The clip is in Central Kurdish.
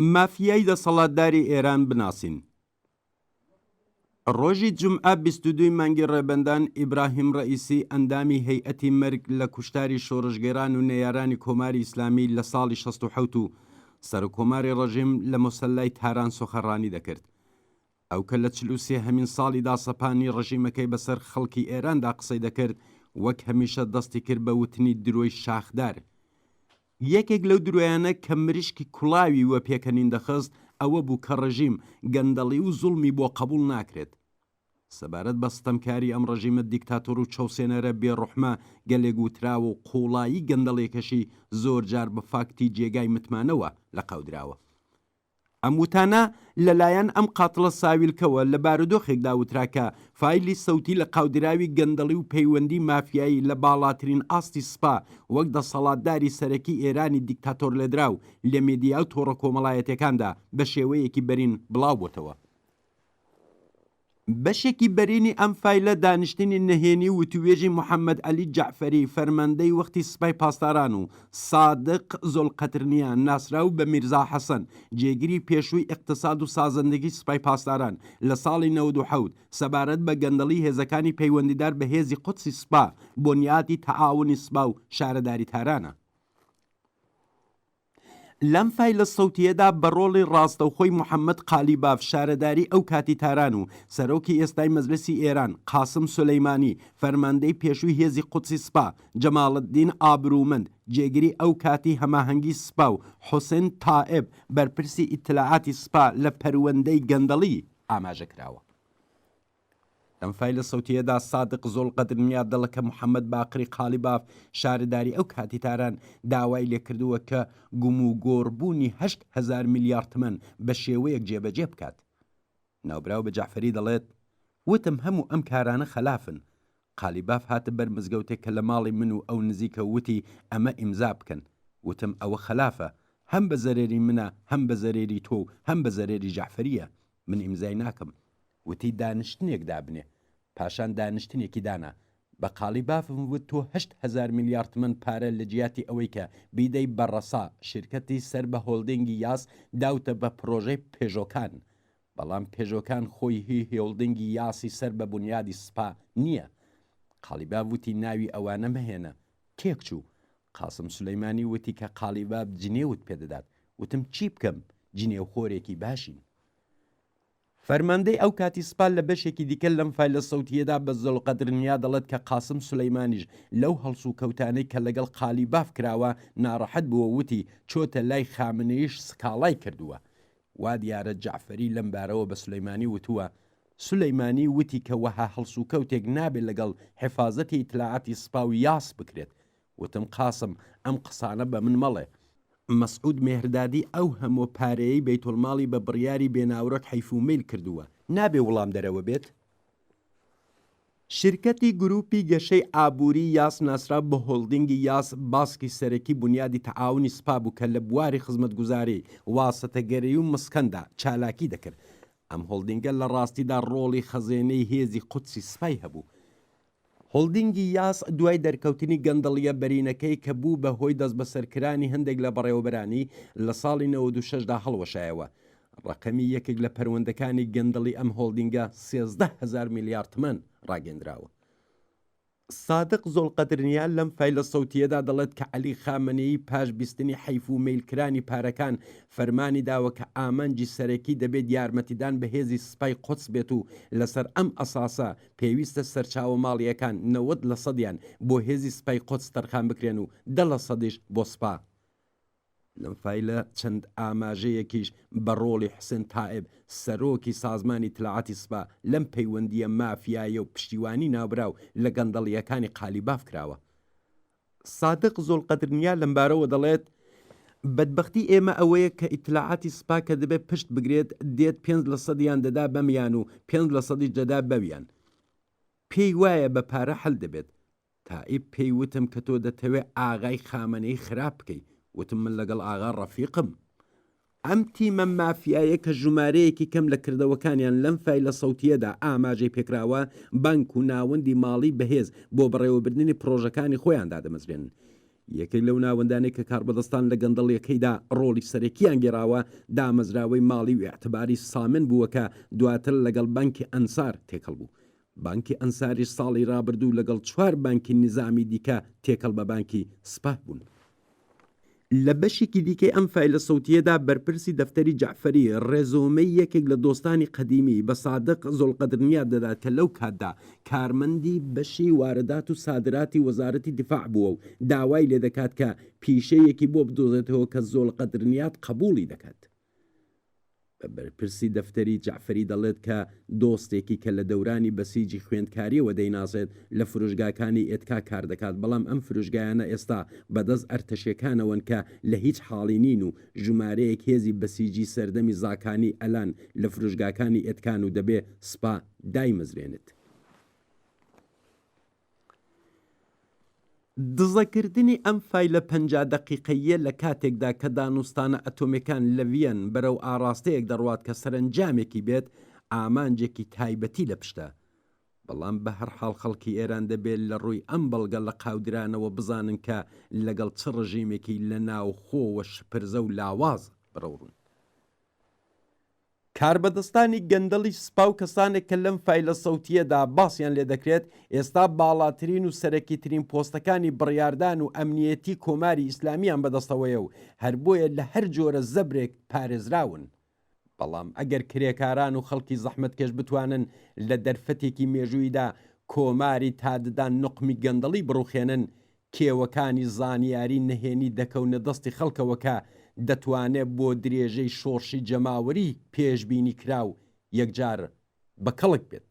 مافیای دەسەڵاتداری ئێران بناسین. ڕۆژی جومعە 22 ی مانگی ڕێبەندان ئیبراهیم ڕەئیسی ئەندامی هەیئەتی مەرگ لە کوشتاری شۆڕشگێران و نەیارانی کۆماری ئیسلامی لە ساڵی 67 و سەرکۆماری ڕژیم لە مۆسەللای تاران سوخەنڕانی دەکرد. ئەو کە لە 43 هەمین ساڵی داسەپانی ڕژیمەکەی بەسەر خەڵکی ئێراندا قسەی دەکرد، وەک هەمیشە دەستی کرد بە وتنی درۆی شاخدار. یەکێک لەو درۆیانە کە مریشکی کوڵاوی وە پێکەنین دەخست ئەوە بوو کە ڕژیم گەندەڵی و زوڵمی بۆ قەبووڵ ناکرێت. سەبارەت بە ستەمکاری ئەم ڕژیمە دیکتاتۆر و چەوسێنەرە بێ ڕوحمە گەلێک وتراوە و قووڵایی گەندەڵیەکەشی زۆر جار بە فاکتی جێگای متمانەوە لەقاودراوە. ئەم وتانە لە لایەن ئەم قاتڵە ساویلکەوە لە بارودۆخێکدا وترا کە فایلی سەوتی لە قاودراوی گەندەڵی و پەیوەندی مافیایی لە باڵاترین ئاستی سپا وەک دەسەڵاتداری سەرەکی ئێرانی دیکتاتۆرلێدراو لە مێدیا و تۆڕە کۆمەڵایەتیەکاندا بە شێوەیەکی بەرین بڵاوبۆتەوە. بەشێکی بەرینی ئەم فایلە دانیشتنی نهێنی و وتووێژی محەممەد عەلی جەعفەری فەرماندەی وەختی سپای پاسداران و سادق زۆلقەترنیا ناسراو بە میرزا حەسەن جێگری پێشووی ئیقتساد و سازەندگی سپای پاسداران لە ساڵی 97 سەبارەت بە گەندەڵی هێزەکانی پەیوەندیدار بە هێزی قودسی سپا، بۆنیاتی تەعاونی سپا و شارەداری تارانە. لەم فایلە سەوتییەدا بە ڕۆڵی ڕاستەوخۆی محەممەد قالیباف شارەداری ئەو کاتی تاران و سەرۆکی ئێستای مەجلسی ئێران، قاسم سولەیمانی، فەرماندەی پێشووی هێزی قودسی سپا، جەماڵەدین ئابروومەند، جێگری ئەو کاتی هەماهەنگی سپا و حوسێن تائب، بەرپرسی ئیتلاعاتی سپا لە پەروەندەی گەندەڵی ئاماژە کراوە. لەم فایلە سەوتییەدا سادق زۆڵقەدرنیا دەڵێ کە محەمەد باقری قالیباف شارەداری ئەو کاتی تاران داوای لێکردووە کە گوموگۆڕ بوونی 8000 میلیاڕد تمەن بە شێوەیەک جێبەجێ بکات. ناوبراو بە جەعفەری دەڵێت، وتم هەموو ئەم کارانە خەلافن. قالیباف هاتە بەر مزگەوتێک کە لە ماڵی من و ئەو نزیکە و وتی ئەمە ئیمزا بکەن. وتم ئەوە خەلافە. هەم بە زەرەری منە هەم بە زەرەری تۆ و هەم بە زەرەری جەعفەرییە. من ئیمزای ناکەم. وتی دانیشتنێک دابنێ. پاشان دانیشتنێکی دانا. بە قالیبافم وت تۆ 8000 میلیاڕد تمەن پارە لە جیاتی ئەوەی کە بیدەی بە ڕەسا، شیرکەتی سەر بە هۆڵدینگی یاس، داوتە بە پڕۆژەی پێژۆکان. بەڵام پێژۆکان خۆی هی هێڵدینگی یاسی سەر بە بونیادی سپا نییە. قالیباف وتی ناوی ئەوانە مەهێنە. تێکچوو. قاسم سولەیمانی وتی کە قالیباف جنێوت پێدەدات. وتم چی بکەم؟ جنێوخۆرێکی باشین. فەرماندەی ئەو کاتی سپا لە بەشێکی دیکە لەم فایلە سەوتییەدا بە زۆلقەدرنیا دەڵێت کە قاسم سولەیمانیش لەو هەڵسوکەوتانەی کە لەگەڵ قالیباف کراوە ناڕەحەت بووە و وتی چۆتە لای خامنەییش سکاڵای کردووە. وا دیارە جەعفەری لەم بارەوە بە سولەیمانی وتووە سولەیمانی وتی کە وەها هەڵسوکەوتێک نابێت لەگەڵ حیفازەتی ئیتلاعاتی سپا و یاس بکرێت. وتم قاسم ئەم قسانە بە من مەڵێ. مەسعود مێهردادی ئەو هەمووە پارەیەی بەیتوڵماڵی بە بڕیاری بێ ناورۆک حەیف و مەیل کردووە، نابێ وڵامدەرەوە بێت؟ شیرکەتی گرووپی گەشەی ئابووری یاس ناسراو بە هۆڵدینگی یاس باسکی سەرەکی بونیادی تەعاونی سپا بوو کە لە بواری خزمەتگوزاری، واسەتەگەری و مسکەندا چالاکی دەکرد. ئەم هۆڵدینگە لە ڕاستیدا ڕۆڵی خەزێنەی هێزی قودسی سپای هەبوو. هۆڵدینگی یاس دوای دەرکەوتنی گەندەڵییە بەرینەکەی کە بوو بە هۆی دەستبەسەرکرانی هەندێک لە بەڕێوەبەرانی، لە ساڵی 96 دا هەڵوەشایەوە. ڕەقەمی یەکێک لە پەروەندەکانی گەندەڵی ئەم هۆڵدینگە 13 هەزار میلیاڕد تمەن ڕاگەیندراوە. سادق زۆڵقەدرنیا لەم فایلە سەوتییەدا دەڵێت کە عەلی خامەنەیی پاش بیستنی حەیف و مەیل کرانی پارەکان فەرمانی داوە کە ئامانجی سەرەکی دەبێت یارمەتیدان بە هێزی سپای قودس بێت و لەسەر ئەم ئەساسە پێویستە سەرچاوە ماڵییەکان 90 لە سەدیان بۆ هێزی سپای قودس تەرخان بکرێن و دە لە سەدیش بۆ سپا. لەم فایلە چەند ئاماژەیەکیش بە ڕۆڵی حوسێن تائب سەرۆکی سازمانی ئیتلاعاتی سپا لەم پەیوەندییە مافیایە و پشتیوانی ناوبراو لە گەندەڵییەکانی قالیباف کراوە. سادق زۆڵقەدرنیا لەمبارەوە دەڵێت، بەدبەختی ئێمە ئەوەیە کە ئیتلاعاتی سپا کە دەبێت پشت بگرێت دێت پێنج لە سەدیان دەدا بەمیان و پێنج لە سەدیش دەدا بەویان. پێی وایە بە پارە حەل دەبێت. تائیب پێی وتم کە تۆ دەتەوێ ئاغای خامەنەیی خراپ بکەی. وتم من لەگەڵ ئاغا ڕەفیقم. ئەم تیمە مافیایە کە ژمارەیەکی کەم لە کردەوەکانیان لەم فایلە سەوتییەدا ئاماژەی پێکراوە، بانک و ناوەندی ماڵی بەهێز بۆ بەڕێوەبردنی پڕۆژەکانی خۆیان دادەمەزرێنن. یەکێک لەو ناوەندانەی کە کاربەدەستان لە گەندەڵیەکەیدا ڕۆڵی سەرەکییان گێڕاوە، دامەزراوەی ماڵی و ئیعتباری سامن بووە کە دواتر لەگەڵ بانکی ئەنسار تێکەڵ بوو. بانکی ئەنساریش ساڵی ڕابردوو لەگەڵ چوار بانکی نیزامی دیکە تێکەڵ بە بانکی سپاه بوون. لە بەشێکی دیکەی ئەم فایلە سەوتییەدا بەرپرسی دەفتەری جەعفەری ڕێزۆمەی یەکێک لە دۆستانی قەدیمی بە سادق زوڵقەدرنیاد دەدات کە لەو کاتدا کارمەندی بەشی واردات و سادراتی وەزارەتی دیفاع بووە و داوای لێدەکات کە پیشەیەکی بۆ بدۆزێتەوە کە زۆڵقەدرنیاد قەبووڵی دەکات. بە بەرپرسی دەفتەری جەعفەری دەڵێت کە دۆستێکی کە لە دەورانی بەسیجی خوێندکاریەوە دەیناسێت لە فرۆشگاکانی ئێتکا کار دەکات بەڵام ئەم فرۆشگایانە ئێستا بەدەست ئەرتەشێکانەوەن کە لە هیچ حاڵی نین و ژمارەیەک هێزی بەسیجی سەردەمی زاکانی ئەلان لە فرۆشگاکانی ئێتکان و دەبێ سپا دایمەزرێنێت. دزەکردنی ئەم فایلە 50 دەقیقەییە لە کاتێکدا کە دانوستانە ئەتۆمیەکان لە ڤییەن بەرەو ئاڕاستەیەک دەڕوات کە سەرەنجامێکی بێت، ئامانجێکی تایبەتی لە پشتە. بەڵام بە هەر حاڵ خەڵکی ئێران دەبێ لە ڕووی ئەم بەڵگە لەقاودرانەوە بزانن کە لەگەڵ چ ڕژیمێکی لە ناوخۆوە شپرزە و لاواز بەرەوڕوون. کاربەدەستانی گەندەڵی سپا و کەسانێک کە لەم فایلە سەوتییەدا باسیان لێ دەکرێت، ئێستا باڵاترین و سەرەکیترین پۆستەکانی بڕیاردان و ئەمنییەتی کۆماری ئیسلامییان بەدەستەوەیە و هەر بۆیە لە هەر جۆرە زەبرێک پارێزراون. بەڵام ئەگەر کرێکاران و خەڵکی زەحمەتکێش بتوانن لە دەرفەتێکی مێژووییدا کۆماری تا ددان نوقمی گەندەڵی بڕوخێنن، کێوەکانی زانیاری نهێنی دەکەونە دەستی خەڵکەوە کە دەتوانێت بۆ درێژەی شۆڕشی جەماوەری پێشبینی کراو یەکجار بە کەڵک بێت.